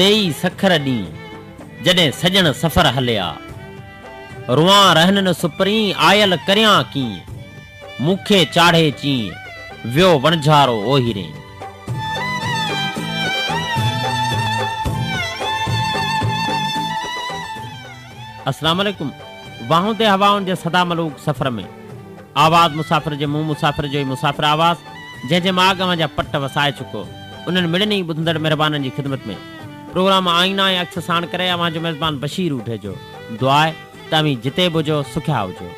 سي ئي سکر ڏينهن، جڏهن سڄڻ سفر هليا. روئان رهن نه سپرين، آيل ڪريان ڪيئن. مون کي چاڙهي چيئن، ويو وڻجارو اوهيرين. اسلام عليڪم واهوندي هوائن جي سدا ملوڪ سفر ۾ آواز مسافر جي مون مسافر جو ئي مسافر آواز جنهن جي ماڳ اوهان جا پٽ وسائي چڪو انهن مڙني ئي ٻڌندڙ مهربانن جي خدمت ۾ پروگرام آئينا ۽ عڪس ساڻ ڪري اوهان جو ميزبان بشير اوڍيجو دعا آهي ته اوهين جتي به هجو سکيا هجو.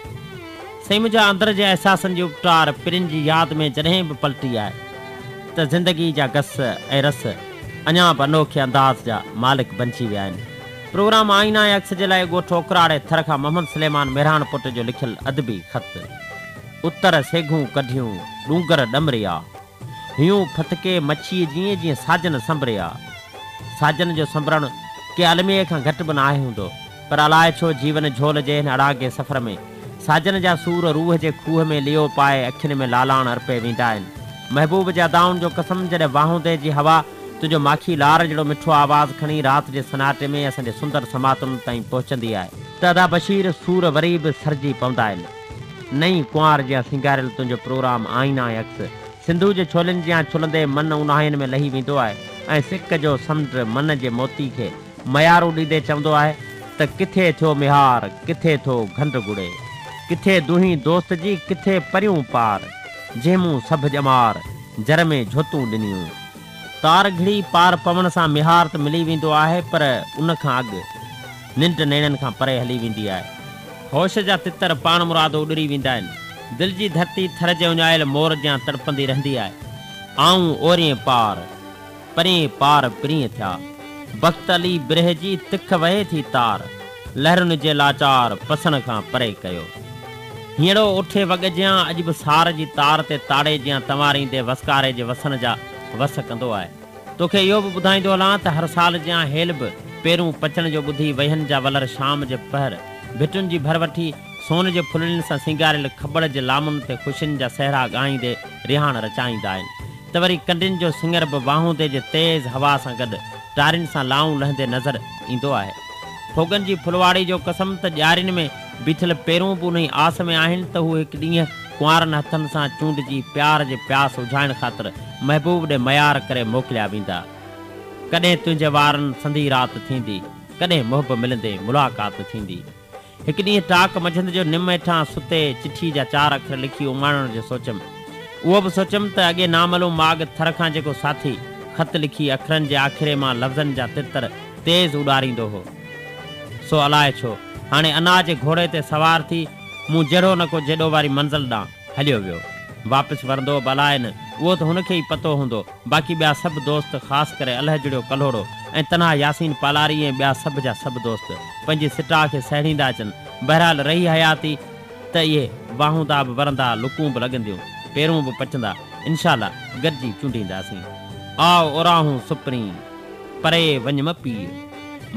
سائين منهنجا اندر جي احساسن جي اپٽار پرين جي ياد ۾ جڏهن به پلٽي آهي ته زندگي جا گس ۽ رس اڃا به انوکي انداز جا مالڪ بنجي ويا آهن. پروگرام آئينا ۽ عڪس جي لاء ڳوٺ اوڪراڙي ٿر کان محمد سليمان مهراڻ پٽ جو لکيل ادبي خط. اتر سيگهون ڪڍيون، ڏونگر ڏمريا. هيون ڦٿڪي مڇيء جيئن جيئن ساجن سنبريا. ساجن جو سنبرڻ ڪنهن الميي کان گهٽ به ناهي هوندو، پر الائي ڇو جيون جهول جي هن اڙانگي سفر ۾ ساجن جا سور روح جي کوهه ۾ ليئو پائي اکين ۾ لالاڻ ارپي ويندا آهن. محبوب جي ادائن جو قسم جڏهن واهوندي جي هوا تنهنجو ماکي لار جهڙو مٺو آواز کڻي رات جي سناٽي ۾ اسان جي سندر سماعتن تائين پهچندي آهي ته ادا بشير سور وري به سرجي پوندا آهن. نئين ڪنوار جيان سينگاريل تنهنجو پروگرام آئينا ۽ عڪس سنڌوء جي ڇولين جيان ڇلندي من اونهاين ۾ لهي ويندو آهي ۽ سڪ جو سمنڊ من جي موتي کي ميارون ڏيندي چوندو آهي ته ڪٿي ٿيو ميهار ڪٿي ٿو گهنڊ گڙي ڪٿي دونهين دوست جي ڪٿي پريون پار جنهن مون سڀ ڄمار جر ۾ جهوتون ڏنيون. تار گهڙي پار پوڻ سان ميهار ته ملي ويندو آهي پر ان کان اڳ ننڊ نيڻن کان پري هلي ويندي آهي. هوش جا تتر پاڻمرادو اڏري ويندا آهن. دل جي ڌرتي ٿر جي اڃايل مور جيان تڙپندي رهندي آهي. آئون اورين پار، پرين پار پرينء ٿيا. بخت علي برهه جي تک وهي ٿي تار، لهرن جي لاچار پسڻ کان پري ڪيو. هينئڙو اوٺي وڳ جيان اڄ به سار جي تار تي تاڙي جيان تنواريندي وسڪاري جي وسڻ جا وس ڪندو آهي. توکي اهو به ٻڌائيندو هلان ته هر سال جيان هيل به پيرون پچڻ جو ٻڌي وهين جا ولر شام جي پهر ڀٽن جي ڀر وٺي سون جي ڦلڙين سان سينگاريل کٻڙ جي لامن تي خوشين جا سهرا ڳائيندي رهاڻ رچائيندا آهن ته وري ڪنڊين جو سڱر به واهوندي جي تيز هوا سان گڏ ٽارين سان لائون لهندي نظر ايندو آهي. ڦوڳن جي ڦلواڙي جو قسم ته ڄارين ۾ بيٺل پيرون به انهي آس ۾ آهن ته هو هڪ ڏينهن ڪنوارن هٿن سان چونڊجي پيار جي پياس اجهائڻ خاطر محبوب ڏي ميار ڪري موڪليا ويندا. ڪڏهن تنهنجي وارن سندي رات ٿيندي، ڪڏهن محب ملندي ملاقات ٿيندي. هڪ ڏينهن ٽاڪ منجهند جو نم هيٺان ستي چٺي جا چار اکر لکي اماڻڻ جو سوچيم. اهو به سوچيم ته اڳي نامعلوم ماڳ ٿر کان جيڪو ساٿي خط لکي اکرن جي آکيري مان لفظن جا تتر تيز اڏاريندو هو، سو الائي ڇو هاڻي انا جي گهوڙي تي سوار ٿي مون جهڙو نه ڪو جيڏو واري منزل ڏانهن هليو ويو. واپس ورندو به الائي نه، اهو ته هن کي ئي پتو هوندو. باقي ٻيا سڀ دوست خاص ڪري الهه جڙيو ڪلهوڙو ۽ تنها ياسين پالاري ۽ ٻيا سڀ جا سڀ دوست پنهنجي سٽاء کي سهيڙيندا اچن. بهرحال رهي حياتي ته اهي واهوندا به ورندا، لڪون به لڳنديون، پيرون به پچندا. انشاء الله گڏجي چونڊينداسين. آء اوراهون سپرين، پري وڃ م پيء.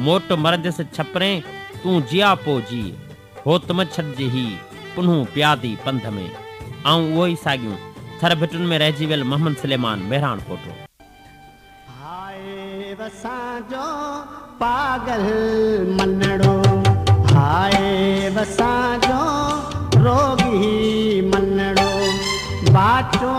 موٽ مرنديس ڇپرين، تون جياپو جيء. هوت م ڇڏج هي، پنهون پيادي پنڌ ۾. آئون اهو ئي ساڳيون، ٿر ڀٽن ۾ رهجي ويل محمد سليمان مهراڻ پوٽو. هاء وسان جو پاڳل منڙو، هاء وسان جو روڳي منڙو، باچو